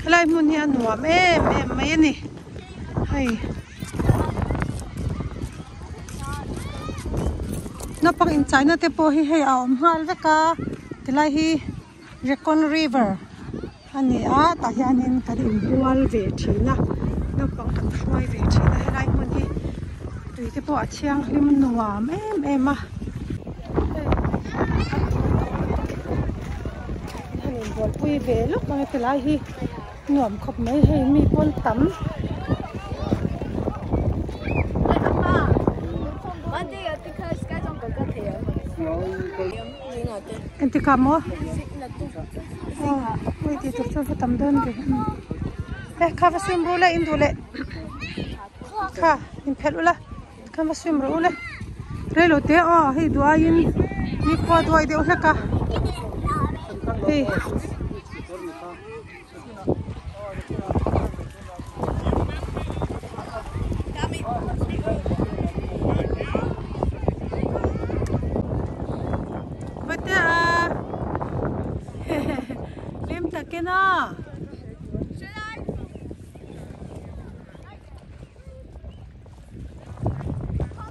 Helai hmun hi a nuam em em mai a ni hei naupang inchaina te pawh hi hei a awm nghal vek a tilai hi Rekon River a ni a tah hianin kan inbual ve thin a naupang kan hruai ve thin a helai hmun hi tui te pawh a thianghlim nuam em em a hei han inbualpui ve lawk ang e tilai hi nuam khawp mai hei mi pawn tam. Engtikah maw? Aw ui tih tur chu va tam dawn ve. E kha va swim ru le in duh leh kha in phelh ula kha va swim rawh ule reilo te aw hei duh aiin nikhua duai deuh hlek a hei. Hlim takin aw.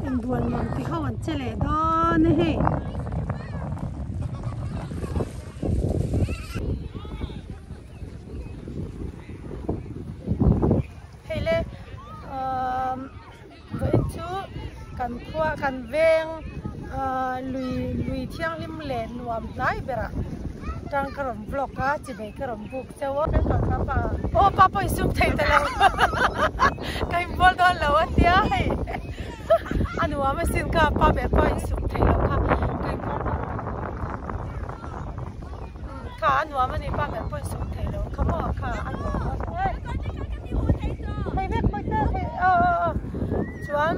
Inbual nuam ti ho an che leh dawn a hei. Hei le umm vawiin chu kan khua kan veng ahh lui lui thianghlim leh nuam hnai berah tang ka rawn vlog a chibei ka rawn buk chauh a aw pa pawh insum thei ta lo ka inbual dawn lo a tia hei a nuam asin kha pa ber pawh insum thei lo kha ka inbual dawn lo. Kha a nuam a ni pa ber pawh insum thei lo kha maw kha a nuam a thei vek pawh ta thei aw aw aw chuan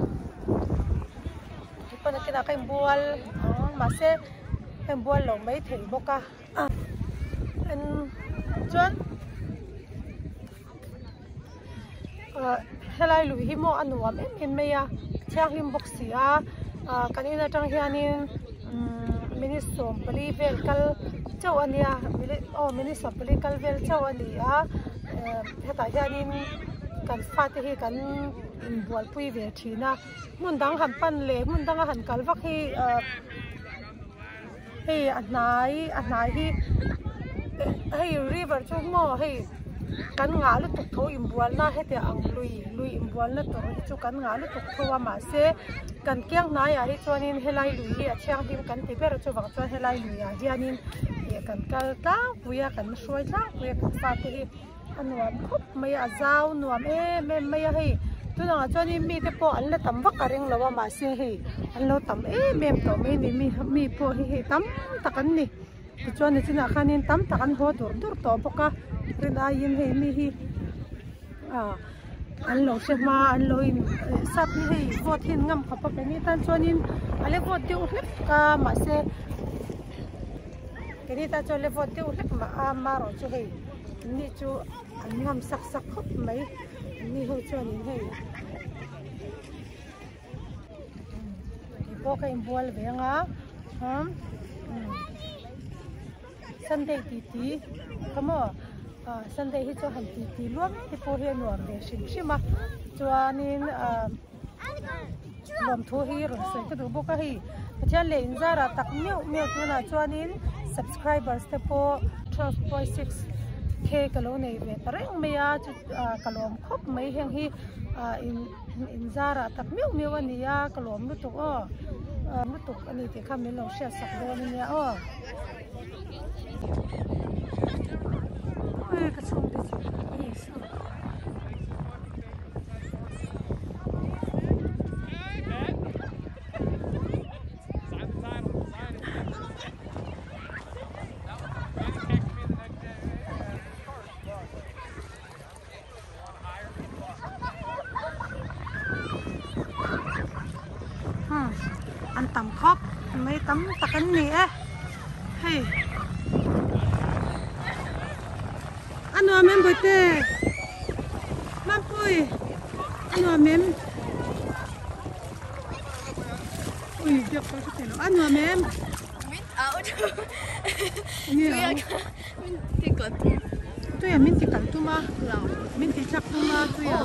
pawn a kinah ka inbual ang mahse ka inbual lo mai thei bawk a chuan ah helai lui hi maw a nuam em em mai a thianghlim bawk si a ah kan in atang hianin umm minute 40 vel kal chauh a nia minute aw minute 40 kal vel chauh a ni a eh hetah hianin kan fate hi kan inbualpui ve thin a hmun dang han pan leh hmun danga han kal vak hi ah hei a hnai a hnai hi hei river chu maw hei kan ngah lutuk tho inbualna hetiang ang lui lui inbualna tur hi chu kan ngah lutuk tho a mahse kan kiang hnaiah hi chuanin helai lui hi a thianghlim kan ti ber a chuvang chuan helai luiah hianin ih kan kal tlangpui a kan hruai tlangpui a kan fate hi. A nuam khawp mai a, a zau nuam em em mai a hei tunah chuanin mite pawh an la tam vak a ring lo a mahse hei an lo tam em em tawh mai a ni mi mi pawh hi hei tam tak an ni tichuan nichinah khanin tam tak an haw dur dur tawh bawk a rin aiin hei mi hi ah an lo hre hma an lo in sap hi hei vote hi an ngam khawp a keini tan chuanin a la vote deuh hlek a mahse keini tan chuan a la vote deuh hlek mah a marawh chu hei. Anni chu an ngam sak sak khawp mai anni ho chuanin hei keipawh ka inbual ve anga umm Sunday titi kha maw ah Sunday hi chu han titi luam te pawh hi a nuam ve hrim hrim a chuanin ah lawmthu hi rawn sawi ka duh bawk a hei Pathian leh inzarah tak meuh meuh tunah chuanin subscribers te pawh 12.6 k ka lo nei ve ta reng mai a chu ah ka lawm khawp mai heng hi ah in inzarah tak meuh meuh a ni a ka lawm lutuk aw ah lutuk a ni tih kha min lo hriat sak dawn a nia aw. Ka chhungte chu. An tam khawp mai tam tak an ni e hei. A nuam em Bawihte? Mampui a nuam em? Ui biak pawh hre thei lo a nuam em? Min au Nge au? Min ti kawt. Tuia min ti kal tum a, min ti tlak tum a tuia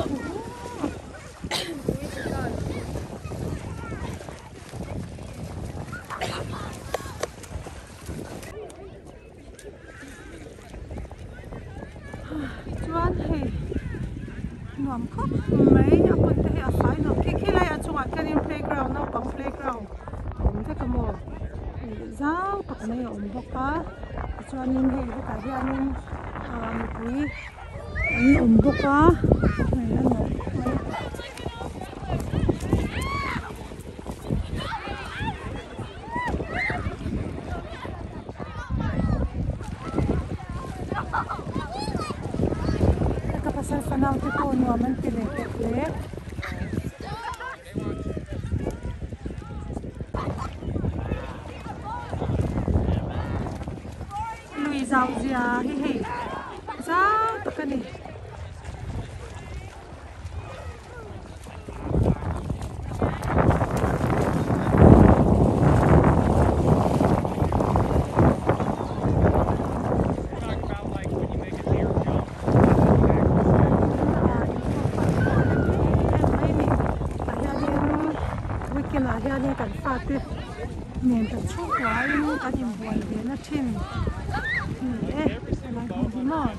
Chuan hei nuam khawp mai a hmun te hi a fai nuam khi khi lai a chungah khianin playground naupang playground a awm vek a maw ih zau tak mai a awm bawk a tichuanin hei hetah hianin ah mipui an awm bawk a hei a nuam khawp mai. Ka pasal fanau te pawh nuam an ti leh tawh hle. Lui zau zia hi hei zau tak a ni. Weekend ah hianin kan fate nen kan chhungkua in kan inbual ve na thin ni e helai hmun hi maw.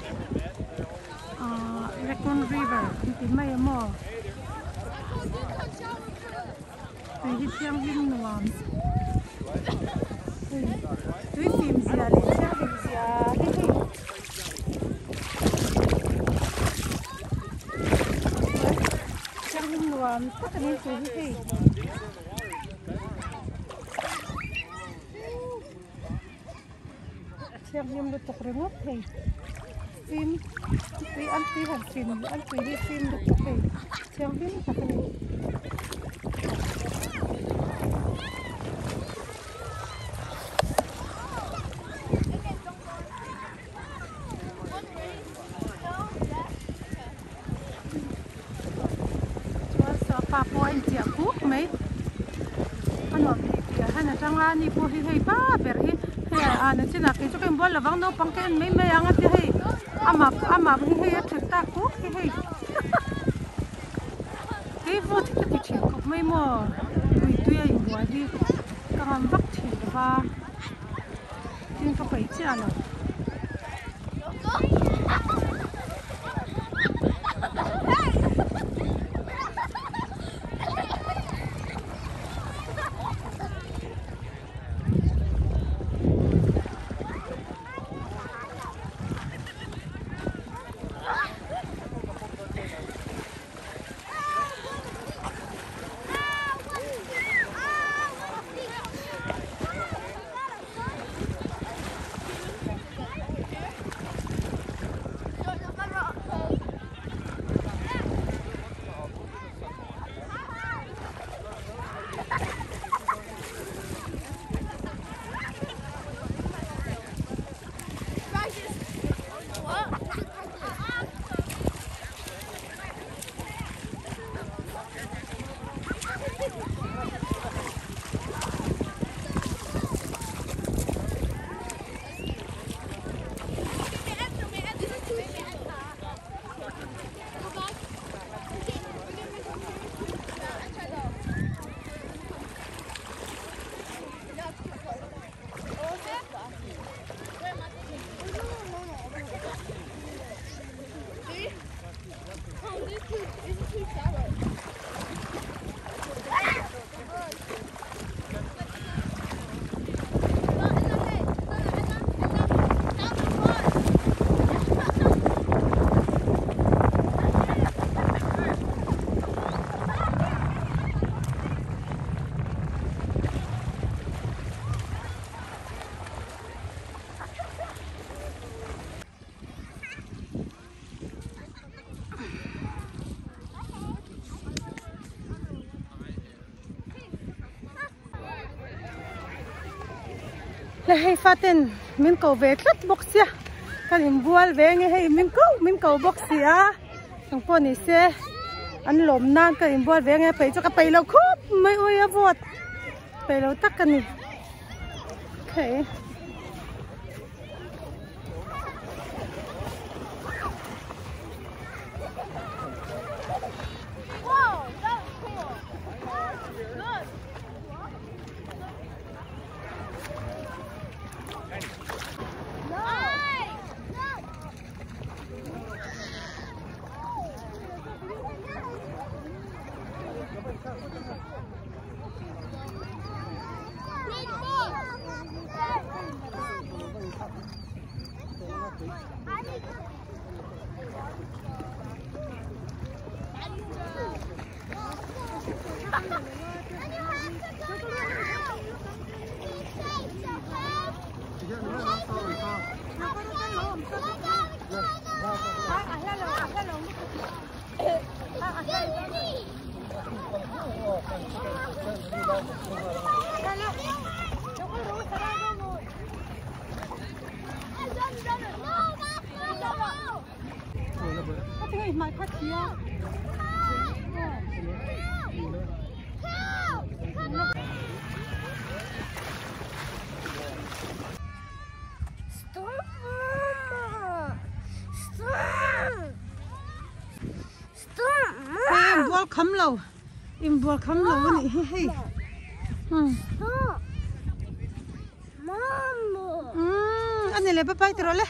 Ahh Raccoon River an ti mai a maw tui hi thianghlim nuam hei tui fim zia leh thianghlim zia hi hei thianghlim nuam tak a ni tui hi hei. A thianghlim lutuk ringawt thei fim tui an tui han fim an tui hi fim lutuk hei thianghlim tak a ni. Chuan sofa pawh a inchiah kuk mai a nuam thei tih ah hian a tang a ni pawh hi hei pa ber hi hei a na chinah kei chu ka inbual lovang naupang ka en mai mai ang a tia hei amah amah hi hei a that tak kuk hi hei kei vawt hi ka ti thin khawp mai maw tui tui a inbual hi ka ngam vak thin lova tin ka peih chiah lo. Le hei faten min ko ve tlat bawk sia kan inbual ve nge hei min ko min ko bawk sia eng pawh ni se an lawm nan ka inbual ve nge peih chu ka peih lo khawp mai ui a vawt peih lo tak a ni okay. kham lo inbual kham lo a nih hi hei umm umm a ni leh bye bye ti rawh le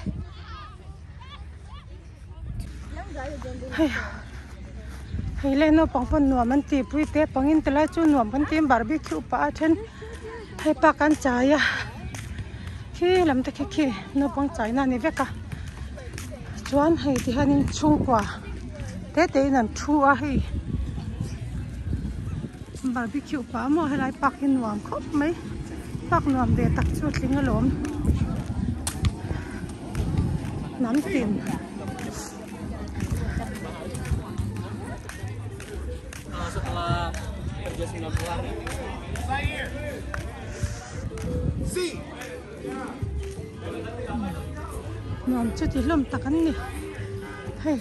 hei hei le naupang pawn nuam an tih pui te pangin ti lai chu nuam kan ti barbecue pah a then hei park an chai a khi lam te khi khi naupang chaina a ni vek a chuan hei ti hianin chhungkua te te in an thu a hei barbecue pah maw helai park hi nuam khawp mai park nuam ve tak chu a tling alawm hnam tin. Nuam chu ti hlawm tak an ni hei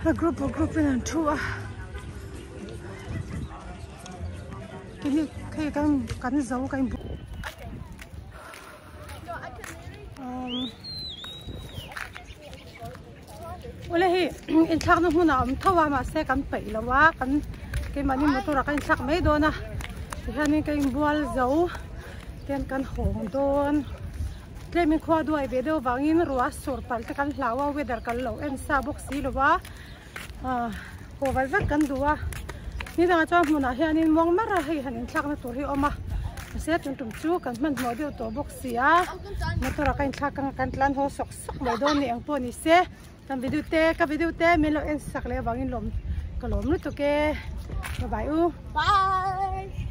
a group a group in an thu a kini hei kan kan zo kan in Awle hei inthlakna hmunah a awm tho a mahse kan peih lo a kan keimahni motor ah kan inthlak mai dawn a tihianin ka inbual zo ten kan hawng dawn tlemin khua duai ve deuh vangin ruah sur palh te kan hlau a weather kan lo en sa bawk si lo a ah haw vat vat kan duh a ni dangah chuan hmunah hianin muang mar a hei han inthlakna tur hi a awm a mahse tun tum chu kan hmanhmawh deuh tawh bawk si a motor ah ka inthlak anga kan tlan haw sawk sawk mai dawn ni ang pawh ni se kan video te ka video te min lo en sak leh avangin lawm ka lawm lutuk e bye bye u bye.